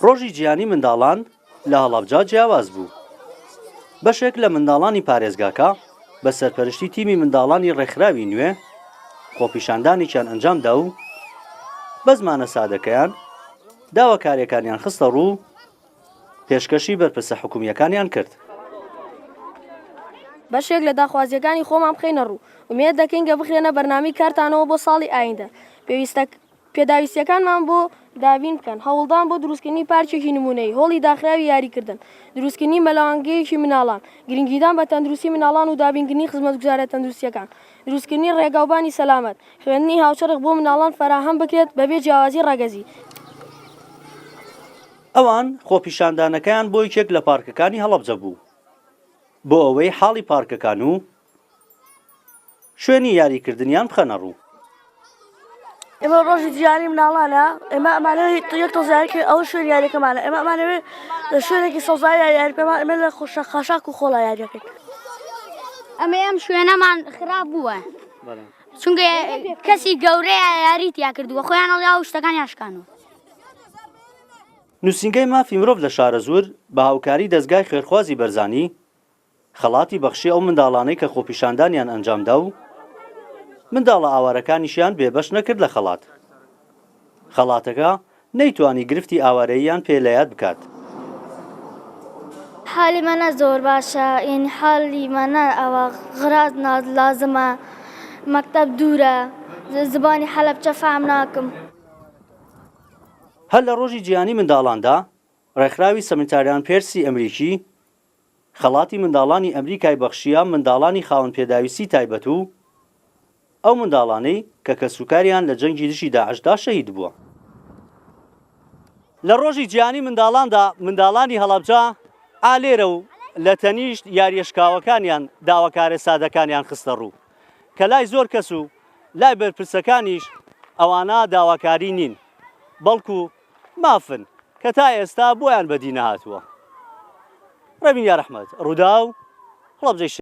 ڕۆژی جیهانی منداڵان لە هەڵەبجە جیاواز بوو. بەشێک لە منداڵانی پارێزگاکە بە سەرپەرشتی تیمی منداڵانی ڕێکخراوی نوێ خۆپیشاندانێکیان ئەنجامدا و بە زمانە سادەکەیان داواکارییەکانیان خستە ڕوو و پێشکەشی بەرپرسە حکومییەکانیان کرد. بەشێک لە داخوازییەکانی خۆمان بخەینە ڕوو، ئومێد دەکەین کە بخرێنە بەرنامەی کارتانەوە بۆ ساڵی ئایندە. پێویستە پێداویستییەکانمان بۆ دابین بکەن، هەوڵدان بۆ دروستکردنی پارکێکی نموونەیی، هۆڵی داخراوی یاریکردن، دروستکردنی مەلەوانگەیەکی مناڵان، گرنگیدان بە تەندروستی مناڵان و دابینکردنی خزمەتگوزارییە تەندروستییەکان، دروستکردنی ڕێگاوبانی سەلامەت، خوێندنی هاوچەرخ بۆ مناڵان فەراهەم بکرێت بەبێ جیاوازی ڕەگەزی. ئەوان خۆپیشاندانەکەیان بۆ یەکێک لە پارکەکانی هەڵەبجە بوو، بۆ ئەوەی حاڵی پارکەکان و شوێنی یاریکردنیان بخەنە ڕوو. ئێمە ڕۆژی جیهانی مناڵانە ئێمە ئەمانەوێت یەک تۆز یاریکەین ئەوە شوێن یاریەکەمانە ئێمە ئەمانەوێت لە شوێنێکی سەوزایی یاری بکەین ئێمە لە خۆشە خاشاک و خۆڵا یاریەکەین. ئەمە ئەم شوێنەمان خراپ بووە چونکە کەسی گەورەیە یاری تیا کردووە خۆیان ئەڵێ و شتەکانیان شکانوە. نووسینگەی مافی مرۆڤ لە شارەزوور بە هاوکاری دەزگای خێرخوازی بەرزانی خەڵاتی بەخشی ئەو منداڵانەی کە خۆپیشاندانیان ئەنجامدا و منداڵە ئاوارەکانیشیان بێبەش نەکرد لە خەڵات. خەڵاتەکە نەیتوانی گرفتی ئاوارەییان پێ لەیاد بکات. حالی منە زۆر باشە یعنی حالی منە ئەوە غراز لازمە مەکتەب دوورە زبانی حەلەبچە فام ناکم. هەر لە ڕۆژی جیهانی منداڵاندا، ڕێکخراوی سەمریتاریان پێرسی ئەمریکی خەڵاتی منداڵانی ئەمریکای بەخشییە منداڵانی خاوەن پێداویستی تایبەت و ئەو منداڵانەی کە کەسوکاریان لە جەنگی دژی داعشدا شەهید بووە. لە ڕۆژی جیهانی منداڵاندا منداڵانی هەڵەبجە ئا لێرە و لە تەنیشت یارییە شکاوەکانیان داواکارە سادەکانیان خستە ڕوو کە لای زۆر کەس و لای بەرپرسەکانیش ئەوانە داواکاری نین بەڵکو مافن کە تا ئێستا بۆیان بەدی نەهاتووە. ڕێبین یارئەحمەد، ڕووداو، هەڵەبجەی.